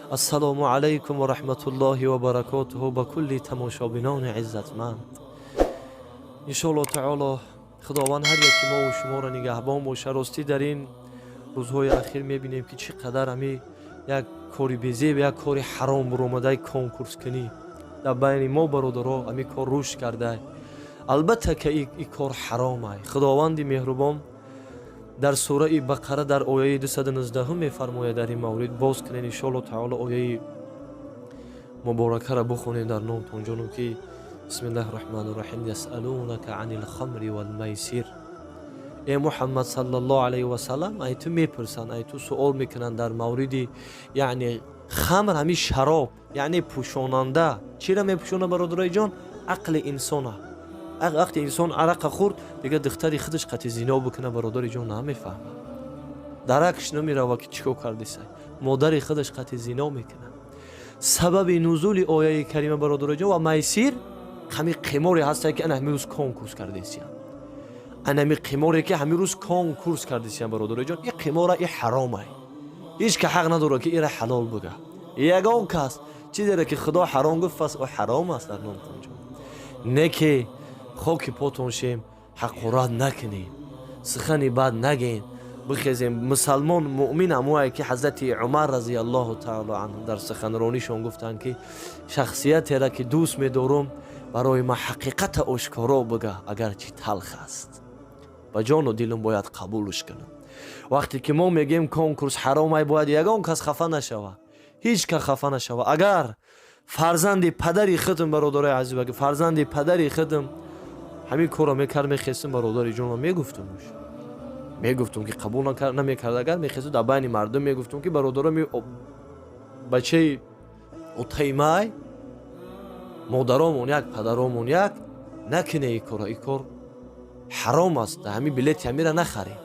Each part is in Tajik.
Ассалому алайкум ва раҳматуллоҳи ва баракотуҳу ба кулли тамошобинони иззатманд. Иншоалло таоло, Худованд ҳар яки мову шуморо нигаҳбон боша. Ростӣ, дар ин рӯзҳои ахир мебинем, ки чӣ қадар ҳами як кори безеб, як кори ҳаром буромадаи конкурскунӣ дар байни мо бародаро ҳами кор рушд карда. Албатта ки ин кор ҳаромай. Худованди меҳрубон дар сураи Бақара дар ояи 219 мефармояд дар ин маврид. Боз кунед, иншоалло таоло, ояи муборакаро бухонем дар номтон ҷонум, ки бисмиллаҳи раҳмони раҳим: ясалунака ани лхамри валмайсир. Э Муҳаммад саллаллоҳу алайҳи васалам, ай ту мепурсанд, ай ту суол мекунанд дар мавриди, яъне, хамр, ҳамин шароб, яъне пӯшонанда. Чира мепӯшона, бародарои ҷон? Ақли инсона. Вақте инсон арақа хӯрд, дигар духтари худаш қати зино бикуна, бародари ҷон, намефаҳмад, даракш намерава, ки чӣ кор кардисай, модари худаш қати зино мекунад. Сабаби нузули ояи карима, бародарои ҷон, ва майсир ҳами қиморе ҳастае, ки ана ҳамин рӯз конкурс кардесиян, ана ҳами қиморе, ки ҳамин рӯз конкурс кардесиян, бародарои ҷон, и қимора и ҳаромай. Ҳеҷ ка ҳақ надорад, ки ира ҳалол буга. Ягон кас чизере ки Худо ҳаром гуфт, пас ӯ ҳаром аст дар номтон ҷон. Не ки хоки потон шем, ҳақорат накунем, сухани бад нагем, бихезем. Мусалмон, муъмин ҳамое, ки ҳазрати Умар разиаллоҳу таоло анҳу дар суханронишон гуфтанд, ки шахсиятера ки дӯст медорум, барои ман ҳақиқата ошкоро буга, агарчи талх аст, ба ҷону дилум бояд қабулш кунам. Вақте ки мо мегӯем конкурс ҳаромай, бояд ягон кас хафа нашава, ҳеҷ кас хафа нашава. Агар фарзанди падари худм, бародарои азиз, фарзанди падари худм ҳамин корро мекард, мехестум, бародари ҷонро, мегуфтумуш, мегуфтум, ки қабул намекард. Агар мехестум, дар байни мардум мегуфтум, ки бародаро, бачаи отаимай, модаромон як, падаромон як, накуне ин корро, ин кор ҳаром аст, ҳамин билети ҳамира нахарем.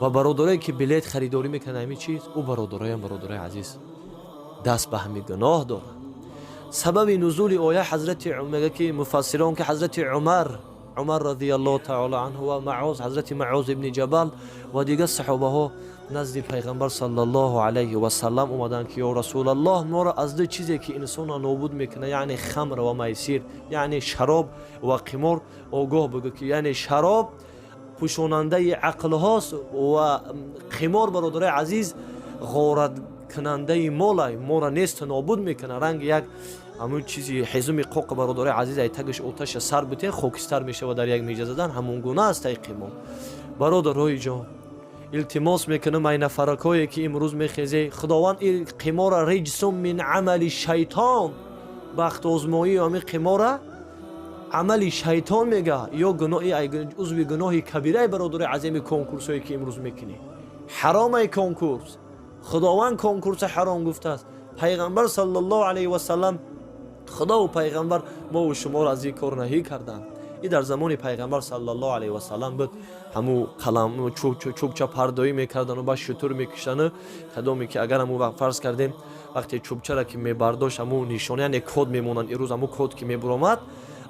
Ва бародарое, ки билет харидорӣ мекунанд, ҳамин чиз, ӯ бародароям, бародарои азиз, даст ба ҳамин гуноҳ доранд. Сабаби нузули оя, ҳазрати мега, ки муфассирон, ки ҳазрати Умар разияллоҳу таоло анҳу ва Маоз, ҳазрати Маоз ибни Ҷабал ва дигар саҳобаҳо назди Пайғамбар саллаллоҳу алайҳи васаллам омаданд, ки ё Расулаллоҳ, моро аз ду чизе, ки инсонро нобуд мекунад, яъне хамр ва майсир, яъне шароб ва қимор, огоҳ бигӯ, ки яъне шароб пӯшонандаи ақлҳост ва қимор, бародарои азиз, ғораткунандаи молай, моро несту нобуд мекунад. Ранги як ҳамун чизи ҳезуми қоқ, бародарои азиз, ай тагаш оташа сар бутен, хокистар мешавад дар як меҷа задан, ҳамон гуна аст ай қимор. Бародарои ҷон, илтимос мекунам, ай нафаракое, ки имрӯз мехезе, Худованд ин қимора риҷсум мин амали шайтон, бахтозмоӣ, ҳамин қимора амали шайтон мега ё гуноҳи, узви гуноҳи кабираи, бародарои азими, конкурсҳое, ки имрӯз мекунӣ, ҳаромай конкурс. Худованд конкурса ҳаром гуфтааст. Пайғамбар саллаллоҳу алайҳи васаллам, Худову пайғамбар мову шуморо аз ин кор наҳӣ карданд. И дар замони Пайғамбар саллаллоҳу алайҳи васаллам буд, ҳаму қалам чӯбча пардоӣ мекардану баъд шутур мекиштану кадоме ки агар ҳаму вақт, фарз кардем, вақте чӯбчара ки мебардошт, ҳаму нишона, яъне код мемонанд. Ирӯз ҳаму код ки мебуромад,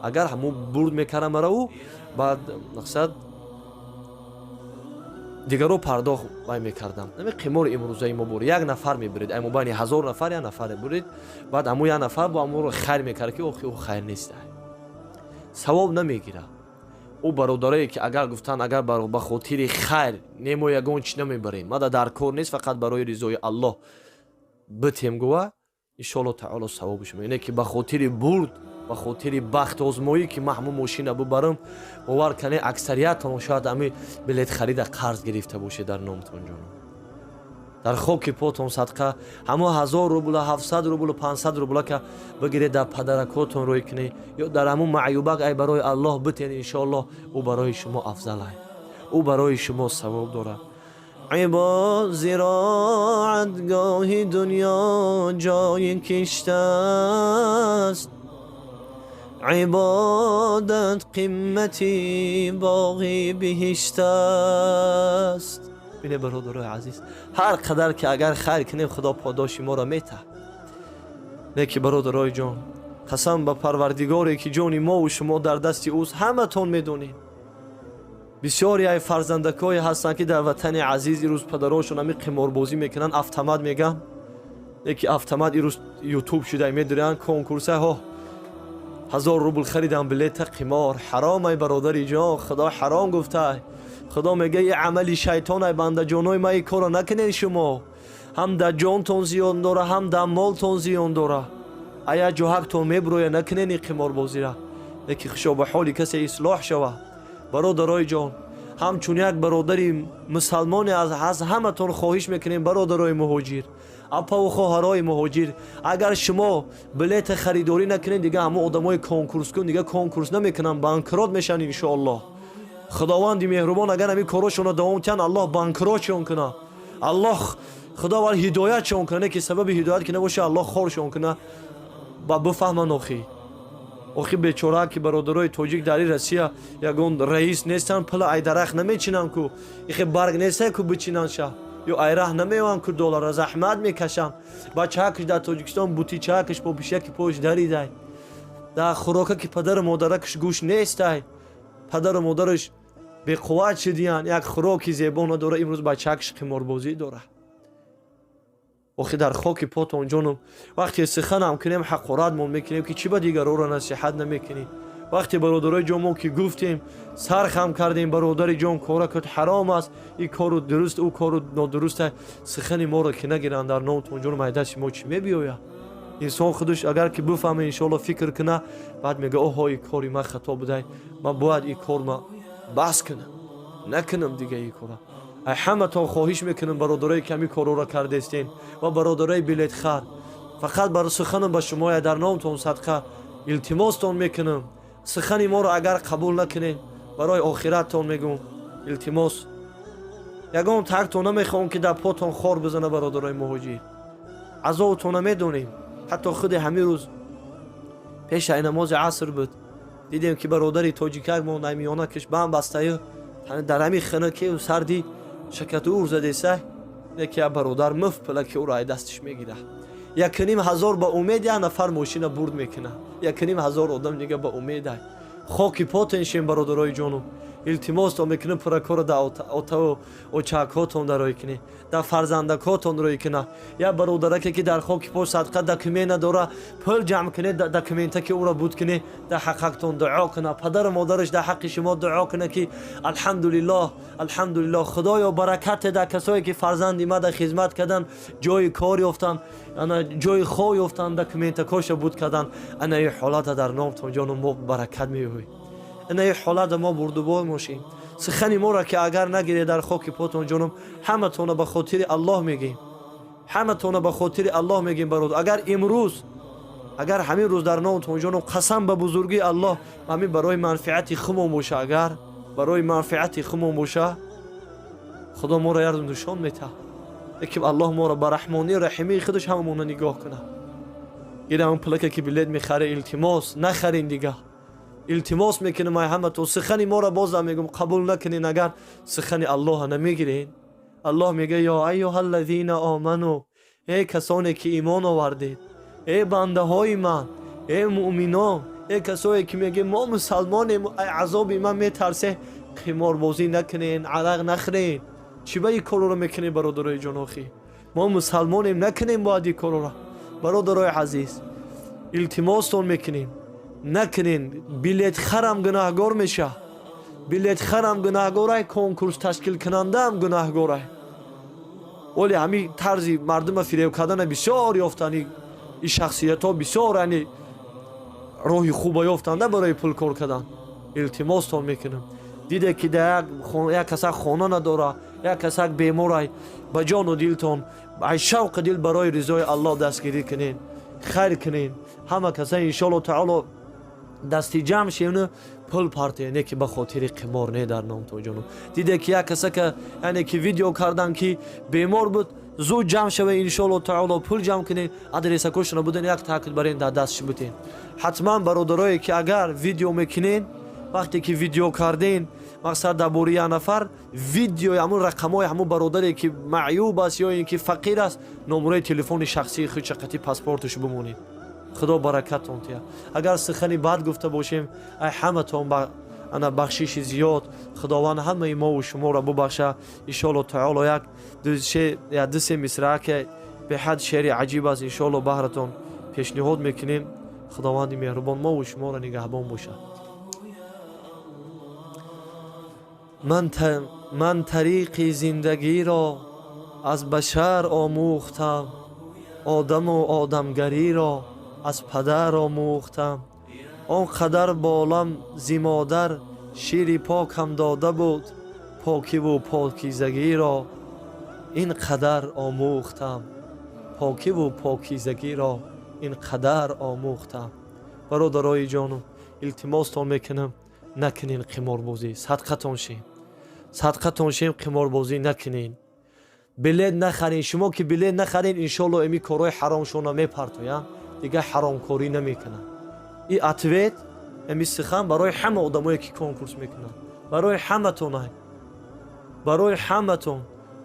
агар ҳаму бурд мекардам бара ӯ, баъд мақсад дигаро пардохт вай мекардам. Ами қимори имрӯзаи мо бур, як нафар мебурид, ай мобайни 1000 нафар як нафар мебурид, баъд ҳаму як нафар бо ҳамуро хайр мекард, ки охи ӯ хайр нест, савоб намегирад. Ӯ бародарое, ки агар гуфтанд, агар ба хотири хайр, не, мо ягон чӣ намебарем, мада дар кор нест, фақат барои ризои Аллоҳ битем гува, иншоалло таоло савобиш. Не ки ба хотири бурд, ба хотири бахтозмоӣ, ки ман ҳамун мошина бубарам. Бовар кане, аксариятон шояд ҳами билет харида қарз гирифта бошед дар номтон ҷоно. Дар хоки потон садқа, ҳамо 1000 рубла, 700 рублу 500 рубла ка бигиред, дар падаракотон рӯй кунед ё дар ҳамун маъюбак, ай барои Аллоҳ битен, иншоаллоҳ ӯ барои шумо афзалай, ӯ барои шумо савоб дорад. Ибод, зироатгоҳи дунё ҷои киштааст, ибодат қимати боғи биҳиштааст. Бине, бародарои азиз, ҳар қадар ки агар хайр кунем, Худо подоши моро метаҳад. Не ки, бародарои ҷон, қасам ба Парвардигоре, ки ҷони мову шумо дар дасти ӯст, ҳаматон медонед, бисёре ай фарзандакое ҳастанд, ки дар ватани азиз ирӯз падарошон ҳамин қиморбозӣ мекунанд, автомат мегам. Яки автомат ирӯз Ютуб шуда медурян конкурсаҳо, 1000 рубл харидам билета. Қимор ҳаром, ай бародари ҷон, Худо ҳаром гуфта. Худо мега, и амали шайтон. Ай бандаҷонои ма, и корро накунед шумо. Ҳам дар ҷонтон зиён дора, ҳам дар молтон зиён дора. Ая ҷоҳактон мебуроя, накунед и қиморбозира. Яки хушо ба ҳоли касе ислоҳ шава. Бародарои ҷон, ҳамчун як бародари мусалмоне аз ҳаматон хоҳиш мекунем, бародарои муҳоҷир, апаву хоҳарои муҳоҷир, агар шумо билета харидорӣ накунед, дига ҳамон одамои конкурскун дига конкурс намекунанд, банкрот мешаванд, иншоаллоҳ. Худованди меҳрубон, агар ҳамин корошонро давом тиҳанд, Аллоҳ банкротшон куна. Аллоҳ, Худованд ҳидоятшон куна, не ки сабаби ҳидоят ки набоша, Аллоҳ хоршон куна ба бифаҳманд. Охи бечора ки бародарои тоҷик дар Россия ягон раис нестанд, пула ай дарахт намечинанд ку, ихе барг нестай ку бичинанд ша, ё айраҳ намеоянд ку, доллара заҳмат мекашанд. Бачаакш дар Тоҷикистон бутичаакш бо бишаки пош даридай, дар хӯрока ки падару модаракш гӯш нестай, падару модараш беқувват шудиянд, як хӯроки зебо надора, имрӯз бачаакш қиморбозӣ дорад. Охи, дар хоки потон ҷонум, вақте суханам кунем, ҳақоратмон мекунем, ки чӣ ба дигарора насиҳат намекунӣ. Вақте, бародарои ҷон, мо ки гуфтем, сар хам кардем, бародари ҷон, кора куд ҳаром аст, ин кору дуруст, ӯ кору нодуруст, сухани моро ки нагиранд, дар номтон ҷонум, ай дасти мо чӣ мебиёяд? Инсон худаш агар ки бифаҳме, иншоалло, фикр куна, баъд мега: оҳо, ин кори ман хато будай, ман бояд ин кор ма бас кунам, накунам дига ин кора. Ай ҳаматон хоҳиш мекунам, бародарое ки ҳамин корҳоро кардестен ва бародарои билетхар, фақат бар суханам ба шумоя, дар номтон садқа, илтимостон мекунам. Сухани моро агар қабул накунед, барои охираттон мегӯм, илтимос, ягон тарктон намехоҳам, ки дар потон хор бизана. Бародарои муҳоҷир, азобтон намедонем. Ҳатто худи ҳамин рӯз пешаи намози аср буд, дидем, ки бародари тоҷикакмон аймиёнакаш бам бастаю дар ҳамин хинакию сардӣ шакатур задеса, яке бародар муфт пила ки ӯро ай дастиш мегирад. 1500 ба умед як нафар мошина бурд мекунад, 1500 одам дига ба умедай. Хоки потеншем, бародарои ҷону, илтимостон мекунем, пуракоро дар отаву очакҳотон дароӣ кунед, дар фарзандакҳотон рӯй куна. Як бародараке ки дар хоки по садқа документ надора, пул ҷамъ кунед, документа ки ӯро буд кунед, дар ҳаққактон дуо куна, падару модараш дар ҳаққи шумо дуо куна, ки алҳамдулиллоҳ, алҳамдулиллоҳ, Худоё, баракате дар касое ки фарзанди ма дар хизмат кардан, ҷои кор ёфтанд, ана ҷои хов ёфтанд, документакоша буд кардан. Ана ин ҳолата, дар номтон ҷону, мо баракат меёбем, ана ин ҳолата мо бурдубор мошем. Сухани моро ки агар нагиред, дар хоки потон ҷонум, ҳаматона ба хотири Аллоҳ мегӯем, ҳаматона ба хотири Аллоҳ мегӯем. Бародар, агар имрӯз, агар ҳамин рӯз, дар номтон ҷонум, қасам ба бузургии Аллоҳ, ҳамин барои манфиати хумон боша, агар барои манфиати хумон боша, Худо моро як рӯз нишон метаҳад. Лекин Аллоҳ моро ба раҳмонию раҳимии худаш ҳамамона нигоҳ кунад. Гирам пулака ки билет мехаре, илтимос, нахарин дига, илтимос мекунем ай ҳаматон. Сухани моро, бозам мегӯм, қабул накунен, агар сухани Аллоҳа намегирен. Аллоҳ мега: ё айюҳа аллазина оману, эй касоне ки имон овардед, эй бандаҳои ман, эй муъминон, эй касое ки меге мо мусалмонем, ай азоби ман метарсе, қиморбозӣ накунен, арақ нахӯрен. Чӣ ба ин корро мекунем, бародарои ҷонохӣ? Мо мусалмонем, накунем бояд ин корро. Бародарои азиз, илтимостон мекунем, накунен. Билетхарам гунаҳгор меша, билетхарам гунаҳгорай, конкурс ташкилкунандаам гунаҳгорай. Оле ҳамин тарзи мардума фиреб кардана бисёр ёфтанд ин шахсиятҳо, бисёр яъне роҳи хуба ёфтанда барои пул кор кардан. Илтимостон мекунам, диде ки дар як касак хона надора, як касак беморай, ба ҷону дилтон, ай шавқи дил, барои ризои Аллоҳ дастгирӣ кунен, хайр кунен. Ҳама каса, иншоалло таоло, дасти ҷамъ шевну пул партоя, не ки ба хотири қимор, не, дар номтон ҷону. Диде ки як касака, яъне ки видео кардан, ки бемор буд, зуд ҷамъ шава, иншоалло таоло, пул ҷамъ кунед, адресакошона буден, як такд барен, дар дастш бутен. Ҳатман, бародарое ки агар видео мекунен, вақте ки видео карден, мақсад дар бораи як нафар, видеои ҳамун рақамҳои ҳамун бародаре ки маъюб аст ё ин ки фақир аст, номерои телефони шахсии худ чақати паспорташ бимонед. Худо баракатон тия. Агар сухани бад гуфта бошем, ай ҳаматон ба ана бахшиши зиёд. Худованд ҳамаи мову шуморо бубахша, иншоалло таоло. Як дусе мисраа ки беҳтар Беҳад шеъри аҷиб аст, иншоалло баҳратон пешниҳод мекунем. Худованди меҳрубон мову шуморо нигаҳбон бошад. Ман тариқи зиндагиро аз башар омӯхтам, одаму одамгариро аз падар омӯхтам. Он қадар болам зи модар шири покам дода буд, покиву покизагиро ин қадар омӯхтам, покиву покизагиро ин қадар омӯхтам. Бародарои ҷону, илтимостон мекунам, накунен қиморбозӣ, садқатон шем, садқатон шем, қиморбозӣ накунен, билет нахарен. Шумо ки билет нахарен, иншоалло эми корҳои ҳаромшона мепартоянд, дигар ҳаромкорӣ намекунанд. И ответ эми сухан барои ҳама одамое ки конкурс мекунанд, барои ҳаматон, барои ҳаматон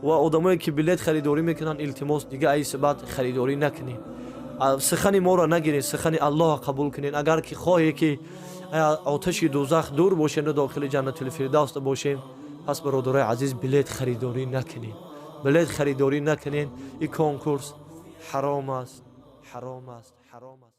ва одамое ки билет харидорӣ мекунанд, илтимос, дига ай баъд харидорӣ накунед. Сухани моро нагиред, сухани Аллоҳ қабул кунед. Агар ки хоҳе ки оташи дӯзах дур бошем, дохили Ҷаннатулфирдавс бошем, пас, бародарои азиз, билет харидорӣ накунед, билет харидорӣ накунед. И конкурс ҳаром аст, ҳаром аст, ҳаром аст.